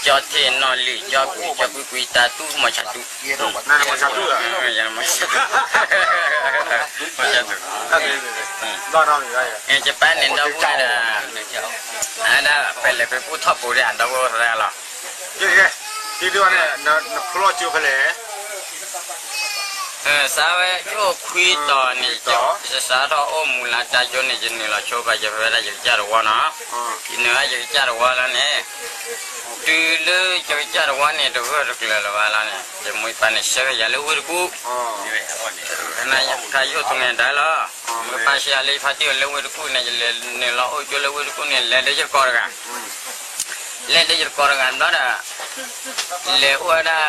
ကၠီထံၣ်နီၢ်လံၢ် ကၠီကွံာ် ကၠီကွံာ်ကွံာ် တၢ်တူၢ်မီၤဆၣ်တူၢ်, မီၤဆၣ်တူၢ်, ယပၢ်န့ၣ်ဒီပုၢ်ဝဲၢ်ဒီး, အဒၣ်ပလဲၤဖဲပူထီၣ်ပူၤဒီး ဒီပုၢ်ဝဲၢ်လီၤ. နဖိလီၤကၠိဖဲလဲၣ်. စးဝဲကၠိခွံတီၤန့ၣ်, ယစးထီၣ်အိၣ်မူလၢတၢ်ကၠိန့ၣ် ယနုာ်လီၤဆိပာ်ယဖဲဝဲဒၣ်ယကစၢ်တဝီနီၤ, ယနုာ်ဝဲယကစၢ်တဝီလီၤန့ၣ်, တုၤလၢယကစၢ်တဝီန့ၣ် တဂၢၢ်တကျၢၤလၢၤဘၣ်လီၤန့ၣ် ယမိၢ်ယပၢ်န့ၣ် ဆှၢက့ၤယၤလၢဝ့ၢ်တကူၣ်, နခါယအိၣ်သူန့ၣ်ဒၣ်လီၤ, မ့ၢ်ပၢ်ဆှၢယၤလၢယဖါတံၢ်အိၣ်လၢဝ့ၢ်တကူၣ်န့ၣ် ယလဲၤနုာ်လီၤအိၣ်ကၠိလၢဝ့ၢ်တကူၣ်န့ၣ် လဲၤဒီးယတကိးတဂၤ လဲၤဒီးယတကိးတဂၤဘျီဒီး, လဲၤအိၣ်ဝဲဒၣ်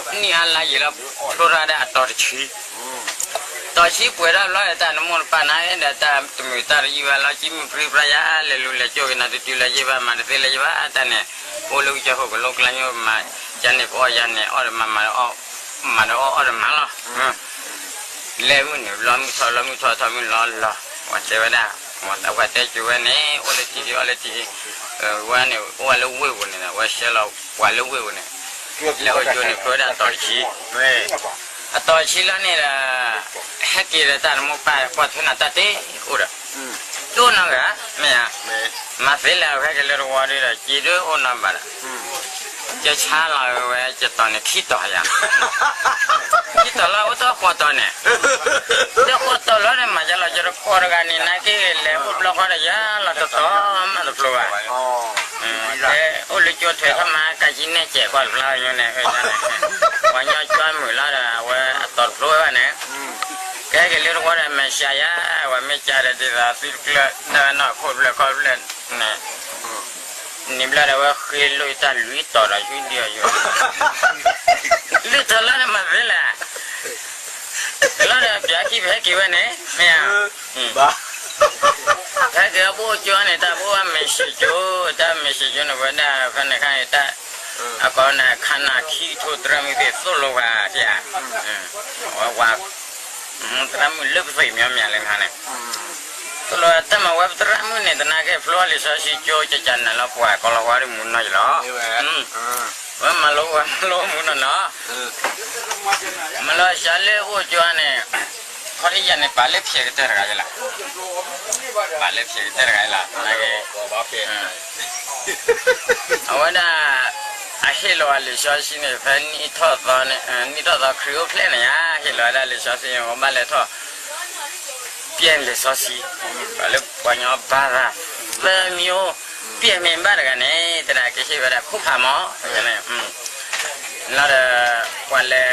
နံၣ်အါလါယံာ်လီၤ ဖျိထီၣ်ဒၣ်အတီၤတဆံ, တီၤဆံပှဲၤထီၣ်ဘျီဒီး တၢ်နမိၢ်နပၢ်နၤဒီး တၢ်တမုာ်တၢ်တယံာ်ဘၣ်လီၤ ကံမုၢ်ပြံပြါယၤ လဲၤလူၤလဲၤကၠိက့ၤနၤ တတုၤလၢၤယဘၣ် မၤတသ့လၢၤယဘၣ် တၢ်န့ၣ်, အိၣ်လၢကစၢၢ်ခိၣ်ကလိကျါညိမး, ယၤန့ၣ်ပအီၣ်ယၤန့ၣ်အီၣ်ဒီးမၤ မၤဒီးအီၣ်အီၣ်ဒီးမၤလီၤ လဲၤမုၢ်န့ၣ် လီမုၢ်ထီၣ်ထီမုၢ်လီလီၤ, ဝဲတဲဝဲဒၣ်, ဝဲတဲကၠိဝဲန့ၣ် အိၣ်လၢထံဒံးအီၣ်လၢထံဒံး, ဝဲန့ၣ် အိၣ်ဝဲလၢဝ့ၢ်ပူၤန့ၣ် ဝဲဆှၢလီၤပှၤလၢဝ့ၢ်ပူၤန့ၣ်, လဲၤအိၣ်ကၠိန့ၣ်ဖဲဝဲဒၣ်အတီၤတဆံ, အတီၤတဆံလီၤန့ၣ်ဒီး, ဟဲက့ၤဒီးတၢ်နမိၢ်ပၢ်ကွၢ်ထွဲနၤတၢ်တ့အိၣ်ဒီး, တအိၣ်နီတဂၤ, မ့ၢ်ဧါ, မၤသ့လၢအဝဲက့ၤလၢတဝီဒီး က့ၤဒုးအိၣ်နီဘၣ်ဒီး ကဆါလီၤဝဲကတီၤန့ၣ်ခံတီၤယၤ, ခံတီၤလီၤအိၣ်တၢ်ဃိးတီၤန့ၣ်, တၢ်ဃိးတီၤလီၤန့ၣ် မၤယလီၤ ယတကိးတဂၤန့ၣ် နာ်က့လဲၤအိၣ်ဘျီဃီဒီးယၤလီၤတတီၤမးတဖျိဘၣ်, အိၣ်လၢကၠိထွဲထီၣ်မး ကးကံနဲၣ်စဲးကွၢ်တဖျါညိန့ၣ် ပှၤညီကွၢ်မုာ်လီၤဒီး အဝဲအတီၤတဖျိဝဲဘၣ်န့ၣ်, ကဲက့ၤလၢတဝီဒီး မဲာ်ဆှးယၤ ဝဲမ့ၢ်ကးဒီးဒ်သိးသုတကျၢၢ် တၢ်နီၢ်ခိၣ်ဖျၢၣ်ခီဖျၢၣ်န့ၣ် န့ၣ်ဘျီဒီး အဝဲဃ့လိာ်တၢ်လွံၢ်တီၤဒီး ယုၢ်ဒံးအီၤယိာ်, လွံၢ်တီၤလီၤန့ၣ်မၤသ့လဲၣ်, လီၤဒီးပျးခံဖဲက့ၤဝဲန့ၣ် မ့ၢ်ဧါ, ဖဲက့ၤအဘိၣ်ကၠိန့ၣ် တၢ်ဘိၣ်အမဲာ်ဆှးကၠိ, တၢ်မဲာ်ဆှးကၠိန့ၣ် ဝဲဒၣ်ဖဲန့ၣ်ခါန့ၣ် တၢ် အကိးန့ၣ် ခါနၤခံကထိသရၣ်မုၣ်သ့ၣ်သိၣ်လိဝဲဧါ, ဝဲ သရၣ်မုၣ်လၢပသံၣ်မညီမညီလၢခါန့ၣ်, သိၣ်လိဝဲတၢ်မၤဝဲပသရၣ်မုၣ်န့ၣ် သနာ်က့ဖျိလံာ်စီဆှံကၠိ ကကနၤလီၤပှၤကိးလီၤဝါဒီးမူနီၢ်ယလီၤ, ဝဲမၤလိဝဲမၤလိမူနီၢ်နီၢ်, မၤလိစှၤလၢအိၣ်ကၠိန့ၣ်, ခီဒ်ယၤန့ၣ်ပာ်လၢဖျဲးကတၢၢ်တဂၤယလီၤ, ပာ်လၢဖျဲးကတၢၢ်တဂၤယလီၤ, သနာ်က့ အဝဲဒၣ် အဟ့ၣ်လီၤဝဲလံာ်စီဆှံန့ၣ် ဖဲနံၣ်ထီၣ်သီန့ၣ်, နံၣ်ထီၣ်သီခရံာ်အိၣ်ဖျဲၣ်န့ၣ်ဧါ, ဟ့ၣ်လီၤဝဲဒၣ်လံာ်စီဆှံန့ၣ် ဝဲဘၣ်လဲၤထီၣ် ပျဲၢ်လံာ်စီဆှံ, ပှၤလၢပှၤကညီဘါသးသၢမံၤအိၣ်, ပျဲၢ်မ့ၢ်ဘၣ်တဂၤန့ၣ် တဲဒၣ်ကဟ့ၣ်ဝဲဒၣ်ခိၣ်ဖးမီၢ်, လီၤဒီး ပှၤလဲၤ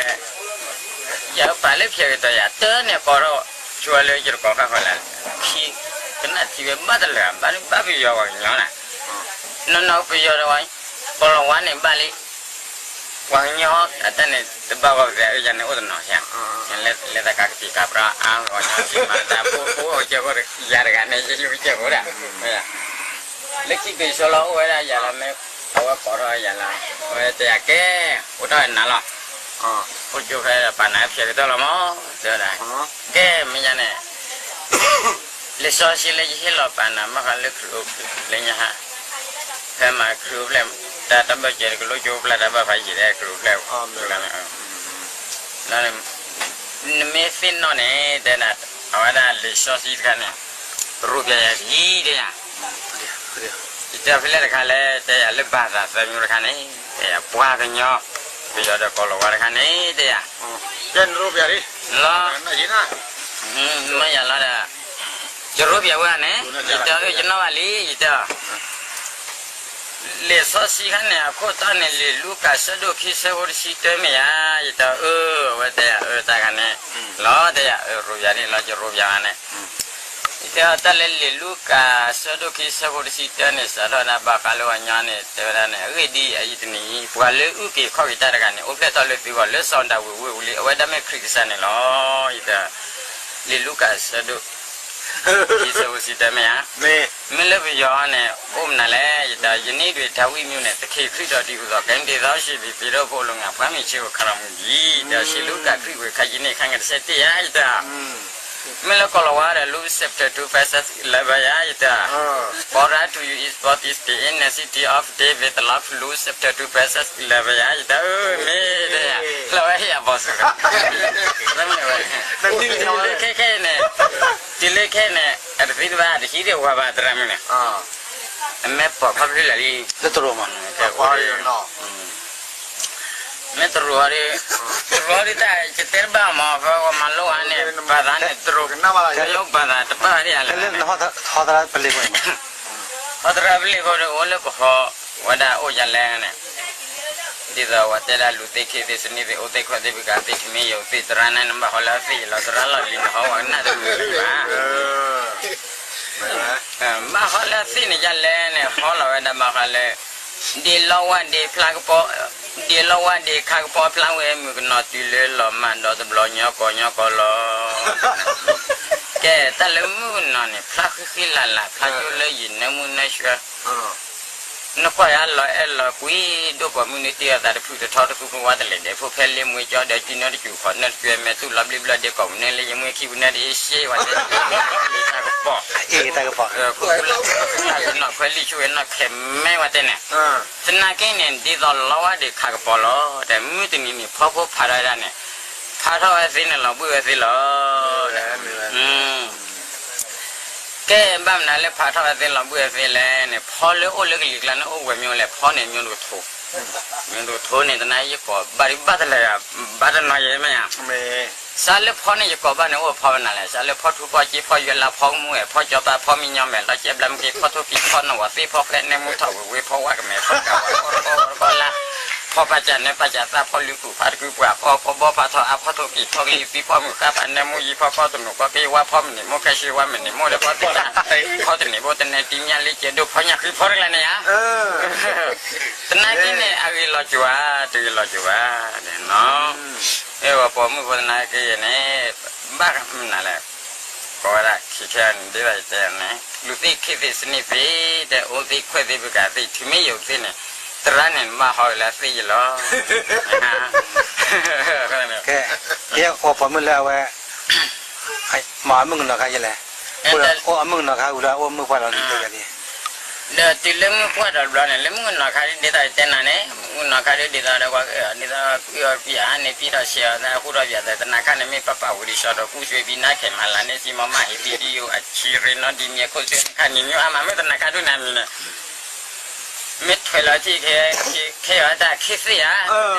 ယပာ်လၢဖျဲးကတၢၢ်ယၤ တၢ်န့ၣ်ကိးထီၣ် ဆိလၢယတကိးဃၣ်ဃီလၢ ခံ ကနၣ်ထံဝဲဘၣ်တလၢာ် ဘၣ်ဘၣ်ပယီၤပှၤကညီန့ၣ်, နီၢ်နီၢ်ပယီၤဒီး ကိးလီၤဝါန့ၣ်ဘၣ်လံ, ပှၤကညီအတၢ်န့ၣ် တဘၣ်ဂီၢ်ပသဲးအၢယၤန့ၣ်အိၣ်တနီၤယၤ, လဲၤသးကးကသံၣ်ကးပြးအါဂီၢ်ညီ မၤတၢ်ဖိဖိကစၢၢ်ဖိဒီး ယၤတဂၤန့ၣ် ယလူၤကစၢၢ်ဖိဒၣ်, လၢခံဘ့ၣ်ဆိလီၤအိၣ်ဝဲဒၣ်ယၤလီၤမ့ၢ် အဝဲကိးထီၣ်ယၤလီၤ, အဝဲတဲယၤကဲ, အိၣ်ထီၣ်နၤလီၤ, အိၣ်ကၠိဖဲပာ်နၤဖျဲးကတၢၢ်လီၤမး, တဲဝဲဒၣ်, ကဲမ့ၢ်ယၤန့ၣ် လံာ်စီဆှံလၢယဟ့ၣ်လီၤပာ်နၤ ဘၣ်ဃးလၢခရံာ်အိၣ်ဖျဲၣ်လၢညါဟါ, ဖဲမၤခရံာ်အိၣ်ဖျဲၣ် တၢ်တဘၣ်ကဲတကလိကၠိပျၢ်တၢ်ဘၣ်ဖးယံာ်ဒဲးခရံာ်အိၣ်ဖျဲၣ်, နမ့ၢ်သ့ၣ်နီၣ်န့ၣ် တဲဒၣ် အဝဲဒၣ်လံာ်စီဆှံတခါန့ၣ် ရိပျးယၤဒ်တဲယၤ, ယတဲဖဲလဲၣ်တခါလဲၣ် တဲယၤလၢဘၣ်သးသၢမံၤတခါန့ၣ် တဲယၤပှၤကညီ ပယီၤဒီးကိးလီၤဝါတခါန့ၣ် တဲယၤ, လီၤ, မ့ၢ်ယၤလီၤဒီး ယရိပျးဝဲန့ၣ် ယတဲအၢယနီၣ်ဘၣ်လံ ယတဲအီၤ လံာ်စီဆှံခါန့ၣ် အခိၣ်တီန့ၣ် လံာ်လူၤကၣ်ဆၢဒိၣ်ခံဆၢဖိတဆံတၢမ့ၢ်ဧါ, ယတဲအီၤအၢ, အဝဲတဲယၤအၢတၢ်ခါန့ၣ်, လီၤတဲယၤအၢ ရိပျးန့ၣ်လီၤ ယရိပျးန့ၣ်, ယတဲအီၤတၢ်လၢလံာ်လူၤကၣ်ဆၢဒိၣ်ခံဆၢဖိတဆံတၢန့ၣ် စးထီၣ်ဒၣ်ဘၣ်ဃးလၢပှၤကညီန့ၣ် တဲဝဲဒၣ်န့ၣ် အဂ့ၢ်ဒ်အံၤ, အအံၤတနံၤအံၤ ပှၤလၢအုၣ်က့ၤခီၣ်က့ၤတၢ်တဂၤန့ၣ် အိၣ်ဖျဲၣ်ထီၣ်လၢသုဂီၢ်လၢစီၤဒၤဝံးဝ့ၢ်ပူၤလံ, အဝဲဒၣ်မ့ၢ်ခရံာ်ကစၢ်န့ၣ်လီၤ, ယတဲ လံာ်လူၤကၣ်ဆၢဒိၣ် ခံဆၢဖိတဆံတၢမ့ၢ်ဧါ, မ့ၢ်လၢပယီၤန့ၣ် အိၣ်မနုၤလဲၣ်, ယတဲ ယနေ့တွင် ဒါဝိဒ်မြို့၌ သခင်ခရစ်တော်တည်းဟူသော ကယ်တင်သောအရှင်သည် သင်တို့အဖို့ အလိုငှါ အဖျားမှီဆင်းရဲခံတော်မူပြီ, ဒီးလံာ်လူၤကၣ်ခရံာ်ဝေ ခါယံာ်န့ၣ် ခါငယ်တဆံတၢဧါ, ယတဲ မ့ၢ်လၢကိၤလၤဝါဒီး Luke chapter two verses eleven ယၤ ယတၢ်, Paul write to you is for this day in the city of David, love Luke chapter two verses eleven ယၤ ယတၢ်ဧၢ, မ့ၢ်တဲယၤ, လီၤဝဲယၤဘီစၢၤ, တုၤလၢခဲခဲအံၤန့ၣ်, တုၤလၢခဲအံၤန့ၣ် အတသံတဘၣ် တဟံးဒံးဝဲဘၣ် သရၣ်မုၣ်န့ၣ်, အမ့ၢ်ပိာ်ခီဖျိလၢာ်လံ, လၢတရူးမး, မ့ၢ်တရူးအီၤဒီး, တရူးအီၤဒီးတၢ် ယတဲတဘၣ်မး ဖဲဝဲမၤလိအါန့ၣ် ဘၣ်သးန့ၣ် တရူး, လိၣ်ဘၣ်သးတဘၣ်ဒံးဧါလဲၣ်, ဟီသရၣ်ပလ့ၢ်ဖိ, ဟီသရၣ်ပလ့ၢ်ဖိဒီး အိၣ်လၢပဟီ, ဝဲဒၣ်အိၣ်ယၤလဲၣ်န့ၣ်, ဒ်သိးဝဲတဲဒၣ်လူၤသ့ၣ်ခ့သ့ၣ်စနံသ့ၣ် အိၣ်သ့ၣ်ခွဲးသ့ၣ် ပကၤသ့ၣ် ထံမ့ၢ်ယိာ်သ့ၣ် သရၣ်န့ၣ် နဘၣ်ဟီလၢအသ့ၣ်ယလီၤ သရၣ်လီၢ်လံၤန့ၣ် ဟီဝဲကနၣ်တမုာ်လၢၤဘၣ် ဘၣ်ဟီလၢသ့ၣ်န့ၣ်ယလဲၣ်န့ၣ် ဟီလီၤဝဲဒၣ်ဘၣ်ဃးလၢ ဒ်လီဝါဒ့ဖျါကပီၤ, ဒ်လီဝါဒ့ခါကပီၤဖျါဝဲမုၢ်ကနီၤတုၤလၢလီၤမၢ်ဒီးတဘျီညီကီၢ်ညီကီၢ်လီၤ. ကဲ တၢ်လၢမုၢ်ကနီၤန့ၣ် ဖျါဃံဃံလၤလၤ ဖျါယိလၢယနၢမူနၢဆှၢ နကွၢ်ယၤလီၤအဲၣ်လီၤကွံ ဒိၣ်ပိာ်မုၣ်နုၢ်တ့ၢ်အသးတဖုတထီတသူကဝါတလဲၤဒဲး ဖိဖဲလ့မွ့ကၠီဒီး ကံနၢတစူၤခီၣ်နၢတကွဲမဲာ်သူၣ်လီၤဘျ့ဘျီဒ့ကီၢ်မုၢ်နၢလၢယမွ့ခံပူၤနၢတအ့ၡ့ဝဲတဲ တၢ်ကပီၤ တၢ်ကနီၣ်ခွဲလံာ်ဆူၣ်ဝဲနီၣ်ခဲမဲဝဲတဲန့ၣ် သနာ်က့န့ၣ် ဒ်သိးလီဝါဒ့ခးကပီၤလီၤ ဒီးမုၢ်တနံၤန့ၣ် ဖီဖိဖးထီၣ်ဝဲဒၣ်န့ၣ် ဖးထီၣ်ဝဲသ့န့ၣ်လီၤဘှံးဝဲသ့လီၤ. ကဲ ဘၣ်မနုၤလၢဖးထီၣ်ဝဲသ့လီၤဘှံးဝဲသ့လဲၣ်န့ၣ် ဖီလၢအိၣ်လၢကလံၤကျါန့ၣ် အိၣ်ဝဲမ့ၢ်လဲၣ် ဖီန့ၣ် မ့ၢ်တကထိ မ့ၢ်တကထိန့ၣ် တနာ်ယကိးဘၣ်ဒံးဘၣ်တလဲၤ ဘၣ်တနီၤယဲၢ်မ့ၢ်ဧါ စးလၢဖီန့ၣ် ယကိးဘၣ်န့ၣ် အိၣ်ဖီဝဲနၤလဲၣ် စးလၢဖီထူဖီက့ ဖီယွဲလါ ဖီကမူအဲၣ် ဖီကၠီပၢ် ဖီမံညီမဲာ် လီၤကဲဘျါမ့ၢ်က့ ဖီထိၣ်ဖံး ဖီနီၣ်ဝီၤသ့ၣ် ဖီဖဲနဲမူထီၣ်ဝ့ၤဝ့ၤ ဖီဝါကမဲာ် ဖီကးဝါ ဖီတကီတကီလါ ဖီပာ်စၢ်နၢပာ်စၢ်သး ဖီလုၢ်ကူၣ်ဖးတကုပှၤ ဖီဖီဘီဖးထီၣ်အါ ဖီထိၣ်ဖံး ဖီကလံၤသံ ဖီမုၢ်ဃါဖးနဲမူယံၤ ဖီကီတနူၤ ဖီက့ဝါ ဖီမနံၤမိၢ်ခဲဆ့ဝါ မနံၤမိၢ်ဒီး ဖီသ့ၣ်တၢ် ဖီတနံၤဘိတနဲတံၤညါလ့ကဲဒိၣ် ဖီညၣ်ဃံ ဖီတကလးန့ၣ်ဧါ သနာ်က့န့ၣ် အဂ့ၤလီၤစိၤဧါ တဂ့ၤလီၤစိၤဘၣ် နီၤ အဲၣ်ဝဲပိာ်မုၣ်ဖိသနာ်က့ယဲန့ၣ် ဘၣ်မနုၤလဲၣ် ကိးဝဲဒၣ်ခံထဲန့ၣ် ဒ်သိးယတဲန့ၣ် လူၤသ့ၣ်ခ့သ့ၣ်စနံၣ်သ့ၣ် ဒီးအိၣ်သ့ၣ်ခွဲးသ့ၣ် ပကၤသ့ၣ် ထံမ့ၢ်ယိာ်သ့ၣ်န့ၣ် သရၣ်န့ၣ် နဘၣ်ဟီဝဲလၢအသ့ၣ်ယလီၤ ကဲ ယဲအိၣ်ပိာ်မုၣ်လၢအဝဲ မ့ၢ်အမုၣ်ကနီၤခါယဲလဲၣ် အိၣ်အမုၣ်ကနီၤခါဝံၤလၢအအိၣ်မုၣ်ပှၢ်လီၤန့ၣ် ဒီးတုၤလၢမုၢ်ပှၢ်ဒီးတဘျီန့ၣ် လၢမုၣ်ကနီၤခါဒ်သိးယတဲနၤန့ၣ် မုၣ်ကနီၤခါဒ်သိးဒီးကွၢ် ဒ်သိးကွံာ်အီၤပၠးန့ၣ် ပံထီၣ်ဆဲးအီၤ ဟူထီၣ်ပၠးသး သနာ်ခါန့ၣ် မ့ၢ်ပပာ်ဝံၤဒံးဆှီဒီး ကူစ့ပံနါခဲမၤလၤန့ၣ် စံမီမၢ်ဟ့ၣ်ပံဒံယိၣ်အဆံရ့နီဒီးမ့ၢ်ခိၣ်စ့ခါန့ၣ် မ့ၢ်အါမးမ့ၢ်သနာ်ခါဒ်နၤန့ၣ် မ့ၢ်ထွဲလီၤထံၣ်ခဲ ခဲအီၤတၢ်ခ့သ့ၣ်ဧါ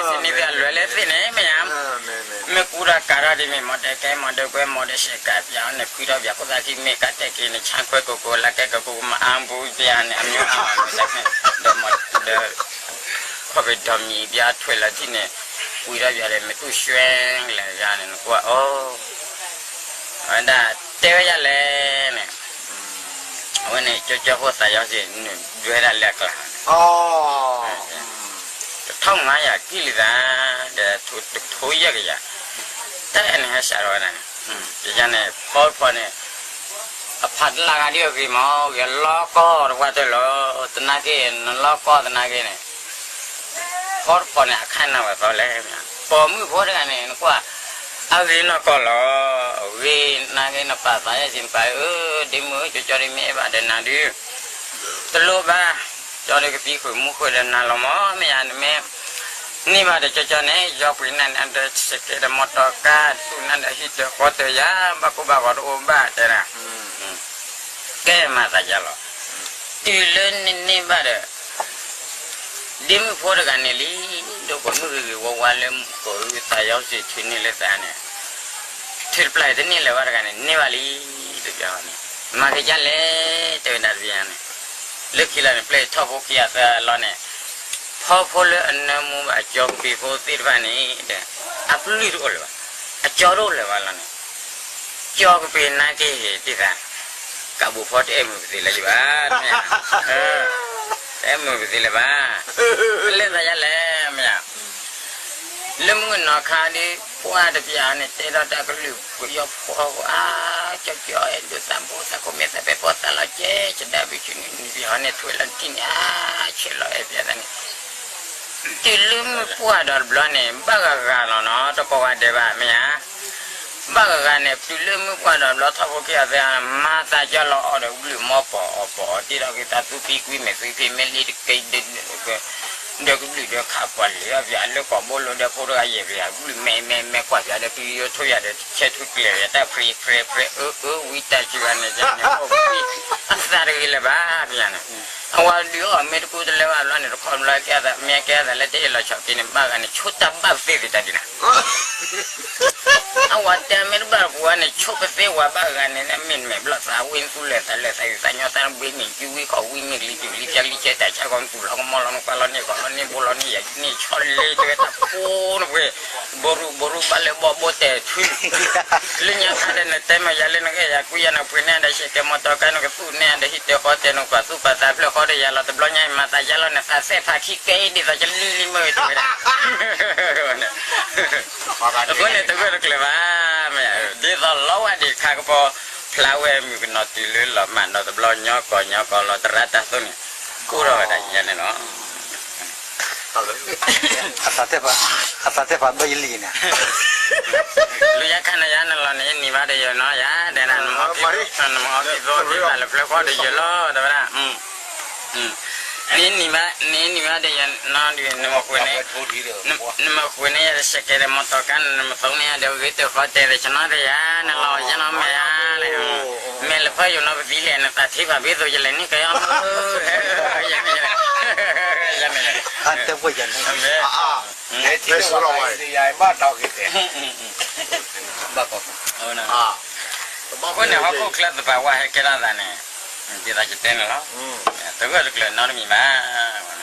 စနံၣ်သ့ၣ်အလွဲၢ်လၢသ့ၣ်န့ၣ် မ့ၢ်ဧါ မ့ၢ်ကူဒီးကးထီၣ်ဒ်မ့ၢ် မီၤဒဲးကဲ မီၤဒဲးကွဲ မီၤဒဲးရှဲးကးပၠးအီၤန့ၣ် ခွံထီၣ်ပၠးခိၣ်သၣ်ခံမ့ၢ်ကးတဲာ်က့ၤန့ၣ် ဆါခွဲကိၢ်ကိၢ် လၢကဲကိၢ်ကိၢ် မအါဘူးပၠးန့ၣ် အမ့ၢ်အါမးမ့ၢ်သနာ်က့ ဒီးမီၤဒဲး ခီၣ်ဖံးဒီမံၤပၠးထွဲလီၤထံၣ်န့ၣ် ဝံၤထီၣ်ပၠးဒီး မ့ၢ်သူၣ်ရွှဲလဲၤယါန့ၣ် နကွၢ်အီၤ အဝဲဒၣ်တဲဝဲဒ်လဲၣ်န့ၣ် အဝဲန့ၣ် ကၠီကၠီဖိသးယီၤစ့ၢ် နုာ်ဒွဲဒၣ်လၢအကျါန့ၣ် တထီၣ်မးယၤကံၣ်လံသး ဒီးတထိယဲၢ်ကယၤ တၢ်အဲၣ်န့ၣ်ဟဲစးထီၣ်ဝဲဒၣ်န့ၣ် ယၤန့ၣ် ဖီတဖီန့ၣ် အဖးတလၢ်ဂၤဒ်အဂ့ၤမး ဂ့ၤလီၤကီၢ်တဝၢ်တၢၢ်လီၤ သနာ်က့ နလီၤကီၢ်သနာ်က့န့ၣ် ဖီတဖီန့ၣ် အခါနၢ်ဝဲသီလဲၣ် ပိာ်မုၣ်ဖိတဂၤန့ၣ် နကွၢ် အဂ့ၤနီၢ်ကီၢ်လီၤ ဂ့ၤနာ်က့ နပာ်သးယဲၢ်စံးနပာ် အၢ ဒ့မုၣ် ကၠီကၠီဒ်မ့ၢ်အဲၣ်ဘၣ်ဒီးနၤဒုး တလိၣ်ဘၣ် ကၠီဒီးကသံဃုာ်မူဃုာ်ဒီးနၤလီၤမး မ့ၢ်ယၤနမ့ၢ် န့ၢ်ဘၣ်ဒီးကၠီကၠီန့ၣ် ယီပှ့ၤနၢ်နၤဒီးစကဲဒီးမီတီကါ သူၣ်နၤဒီးဟံၣ်ဒီးဃီဒီးယၤ ဘၣ်ကိၢ်ဘၣ်ဂီၤတအိၣ်ဘၣ်တဲဒၣ် ကဲမၤသးယၤလီၤ တုၤလၢနန့ၢ်ဘၣ်ဒီး ဒ့မုၣ်ဖိတဂၤန့ၣ်လံ ဒိၣ်ပိာ်မုၣ်ဂ့ၤဂ့ၤဝါဝါလၢကိးအုသးယီၤစ့ၢ် ထုးန့ၢ်လၢသးန့ၣ် ထုးတပျၢ်အံၤတန့ၢ်လၢၤဘၣ်တဂၤန့ၣ် န့ၢ်ဘၣ်လံ တဘျီန့ၣ် မၤက့ၤဒ်လဲၣ် တဲဝဲဒၣ်တဘျီန့ၣ် လၢခံလီၤန့ၣ် ပျဲၢ်ထီၣ်ဖိခံဂၤသၢဂၤလီၤန့ၣ် ဖီဖိလၢအနၢမူဘၣ်ကၠီကပ့ၤဖိသ့ၣ်တဖၣ်န့ၣ် အပျုၢ်တအိၣ်လၢၤဘၣ် အကၠီတအိၣ်လၢၤဘၣ်လီၤန့ၣ် ကၠီကပ့ၤနာ်က့ၤဒ်သး ကးဘိးဖီတအဲၣ်မုာ်ပသ့လၢၤဘၣ် တမ့ၢ်ဧါ တအဲၣ်မုာ်ပသ့လၢၤဘၣ် လဲၤသးယၤလဲၣ် မ့ၢ်ဧါ လၢမုၢ်ကနီၤခါဒ် ပှၢ်တပျၢ်န့ၣ် တဲထီၣ်တၢ်ကလုၢ်ကယီဖီဧါ ကၠီကၠီအဲၣ်ဒိးသးဘိသးခိၣ်မဲာ်သးပဲပိာ်သးလီၤကဲ ကဒါဘ့ၣ်ဆူန့ၣ် နံၤပယီၤန့ၣ်ထွဲလီၤတံၢ်န့ၣ် အါ ဆဲးလီၤအဲၣ်ပျၢ်သးန့ၣ် တုၤလၢမုၢ်ပှၢ်ဒီးတဘျီန့ၣ် ဘၣ်ဂၤဂၤလီၤနီၤ တကိးဂၤဒဲးဘၣ် မ့ၢ်ဧါ ဘၣ်ဂၤန့ၣ် တုၤလၢမုၢ်ပှၢ်ဒီးဘျီထီၣ်ဖိက့ၤအီၤသ့ၣ် မၤသးကၢ်လီၤအီၤဒီးကဘျုးမီၢ်ပီၤအီၤပီၤအီၤ တ့ထီၣ်က့ၤသးသူဖံကွံမဲာ်သူဖံမ့ၢ်လံတက့ၢ် ဒီးကဘျုးဒီးခးကွၢ်လံာ်အီၤပၠးလၢကိာ်ဘိလိၤဒီးဖိတဂၤယဲၢ်ပၠး ကဘျုးမဲာ်မဲာ်မဲာ်ကွၢ်ပၠးဒီးပယိယိထိယၤဒီးဆဲးထူကျဲၤပၠးတၢ်ဖျ့ဖျ့ဖျ့အၢအၢဝံတၢ်စုဂၤန့ၣ် အသးတဂ့ၤလၢၤဘၣ်ပၠးန့ၣ် အဝဲဒုးအီၣ်မ့ၢ်တကူတလဲဘၣ်ဘျီန့ၣ် တခီဘျီကဲသး မ့ၢ်ကဲသးလၢတဟ့ၣ်လီၤဆီၣ်က့ၤန့ၣ် ဘၣ်ဂၤန့ၣ် ဆိတၢ်ဘၣ်သ့ၣ်သ့ၣ်တၢ်ဒ်န့ၣ် အဝဲတဲမ့ၢ်တဘၣ်ပူၤဝဲန့ၣ် ဆိပသ့ဝဲဘၣ်ဂၤန့ၣ် မ့တမ့ၢ်ဘျီသးဝံသူၣ်လၢာ်သးလၢာ်သးယုၢ်သးညီသးဘှ့မ့ၢ်ကၠူဝံခီၣ်ဝံမ့ၢ်ကလံၤတူာ်လံပျၢ်လံကဲတၢ်ဆါကီမ့ၢ်ပူၤလီၤကမီလီၤနကွၢ်လီၤန့ၢ်ကီၢ်လီၤန့ၢ်ဘိလီၤ န့ၢ်ယၤန့ၢ်ဆီလ့တဝဲတၢ်ဖိနပှ့ၤ ဘိရူဘိရူဘၣ်လၢဘီဘိတဲာ်ထု လၢညါခါဒီးနတဲမ့ၢ်ယၤလၢနကအဲၣ်ယၤကွံယၤနပှ့ၤန့ၢ်ဒီး ဆဲးကဲမီတီကါနကသူၣ်န့ၢ်ဒီးဟံၣ်တဲဃီတဲနကွၢ်သူၣ်ပာ်သးဖျၢၣ်ဃီဒီးယၤလီၤတဘျီညါအံၤ မၤသးယါလီၤန့ၣ် သးသဲၣ်ဖးခံကဲအံၤဒ်သိးကလံၤလံမ့ၢ်ဝဲတဲဝဲဒၣ် အဃိန့ၣ်တဂၢၢ်တကျၢၤဘၣ် မ့ၢ် ဒ်သိးလီဝဲဒံးခါကပီၤ ဖျါဝဲမုၣ်ကနီၤတုၤလၢလီၤမၢ်ဒီးတဘျီညီကီၢ်ညီကီၢ်လီၤတရါတၢ်သိးန့ၣ် ကိးထီၣ်ဝဲဒၣ်ယဲန့ၣ်လီၤ အသးသဲၣ်ဖး အသးသဲၣ်ဖးဘၢယလံၤန့ၣ် လူၤယါခါန့ၣ်ယါနလီၤန့ၣ် နံၤဘၣ်ဒီးယနီၤယါ တဲဒၣ်နမၤအီၣ်ကံသိး နမၤအီၣ်ကံသိးဒ်ဘၣ်လၢဖျၢၣ်ဃီဒီးယလီၤ တဲဝဲဒၣ် နံၤဘၣ် နံၤဘၣ်ဒီးယနီၤဒီး နမၤဃုာ်န့ၣ် နမၤဃုာ်န့ၢ်ယၤဒီး ဆဲးကဲဒီးမီတီကါန့ၣ် နမၤသိးန့ၢ်ယၤဒီး ဂ့ၤတဃီတဲဒီး ကနီၤတဲယါ နလီၤယါနီၤမ့ၢ်ဧါ မ့ၢ်လၢဖၢယိာ်နီၤပသံလဲၣ် နသးထံၣ်ဖးဘ့သိးယလဲၣ်န့ၣ် ကယီမ့ၢ် ယမ့ၢ် အတဲပှဲၤယၤန့ၣ် မ့ၢ် ဘၣ်ကီး အဃိန့ၣ် ဟီၣ်ခိၣ်ချၢသဘၣ်ဝါဟဲကဲထီၣ်သးန့ၣ် ဒ်သိးယတဲန့ၣ်လီၤ တဂၢၢ်တကျၢၤနီတမံၤဘၣ်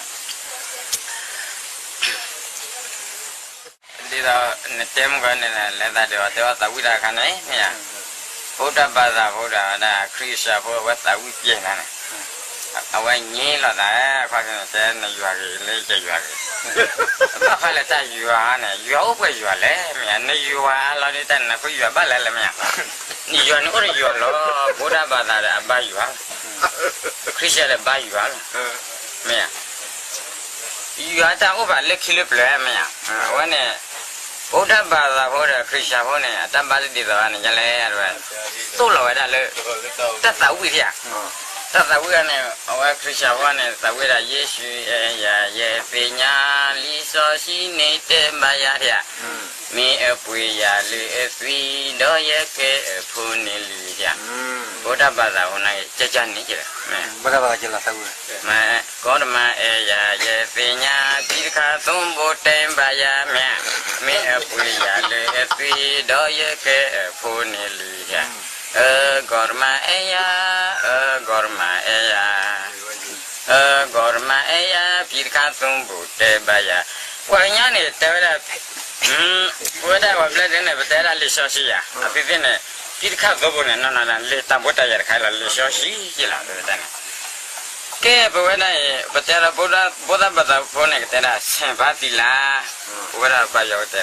ဒ်သိးနတဲမုၢ်ကီးန့ၣ် လဲၤသးဒုးအီၤ တဲအီၤသးဝံၣ်တၢ်အခါန့ၣ် မ့ၢ်ဧါ ဗုဒ္ဓဘာသာဖိဒီးဝဲဒၣ် ခရံာ်စၢဖိ အဝဲသးဝံၣ်ပျဲၢ်နၤန့ၣ် အဝဲငြိလီၤသး အခီပညီတဲနယွၤဂ့ၤ လၢယယွၤဂ့ၤ ဘၣ်ဃးလၢတၢ်ယွၤန့ၣ် ယွၤအိၣ်ပှဲၤယွၤလဲၣ် မ့ၢ်ဧါ နယွၤအလီၤဒုးတၢ်န့ၣ် နဃုယွၤဘၣ်လဲၣ်လဲၣ် မ့ၢ်ဧါ နယွၤန့ၣ်အိၣ်ဒီးယွၤလီၤ ဗုဒ္ဓဘာသာဒီးအဘါယွၤ ခရံာ်စၢဒီးဘါယွၤလီၤ မ့ၢ်ဧါ ယွၤတၢ်အိၣ်ဘၣ်လၢခံလၢပျၢၤ မ့ၢ်ဧါ အဝဲန့ၣ် ဗုဒ္ဓဘာသာဖိဒီး ခရံာ်စၢဖိန့ၣ် အတၢ်ဘါတဒ်သိးဘၣ်န့ၣ် ယလဲၣ် အဝဲ သိၣ်လီၤဝဲဒၣ်လၢ တၢ်သးဝံၣ်ဧါ တၢ်သးဝံၣ်ဧါန့ၣ် အဝဲခရံာ်စၢဖိန့ၣ် သးဝံၣ်ဒၣ် ယေရှုအဲယၤ ယသ့ၣ်ညါ လံာ်စီဆှံန့ၣ်တဲဘၣ်ယၤဧါ မ့ၢ်အပှ့ၤယၤလၢအသွံၣ် ဒီးယကဲအဖိန့ၣ်လံဧါ ဗုဒ္ဓဘာသာဖိန့ၣ် ကကန့ၣ် မ့ၢ် ကီတမၤအဲယၤ ယသ့ၣ်ညါ ဖံတခါသိဘိတဲဘၣ်ယၤ မ့ၢ် မ့ၢ်အပှ့ၤယၤလၢအသွံၣ် ဒီးယကဲအဖိန့ၣ်လံဧါ အကီတမၤအဲယၤ အကီတမၤအဲယၤ အကီတမၤအဲယၤ ဖံတခါသိဘိတဲဘၣ်ယၤ ပှၤကညီန့ၣ်တဲဝဲဒၣ် ပဝဲဒၣ်ပှၤဘျၢဒဲန့ၣ် ပတဲဒၣ်လံာ်စီဆှံယၤ အသုသ့ၣ်န့ၣ် ဖံတခါသိဘိန့ၣ် နီၢ်နီၢ်ဒၣ် လံာ်တၢ်ဘိတၢ်ယၤတခါလီၤ လံာ်စီဆှံယ့ၢ်လီၤ ပဝဲဒၣ်န့ၣ် ကဲ ပဝဲဒၣ်အံၤ ပတဲဒီး ဗုဒ္ဓဘာသာဖိန့ၣ် ကတဲဒၣ် ဆင်ပါသီလ ပဝဲဒၣ်ပယီၤကတဲ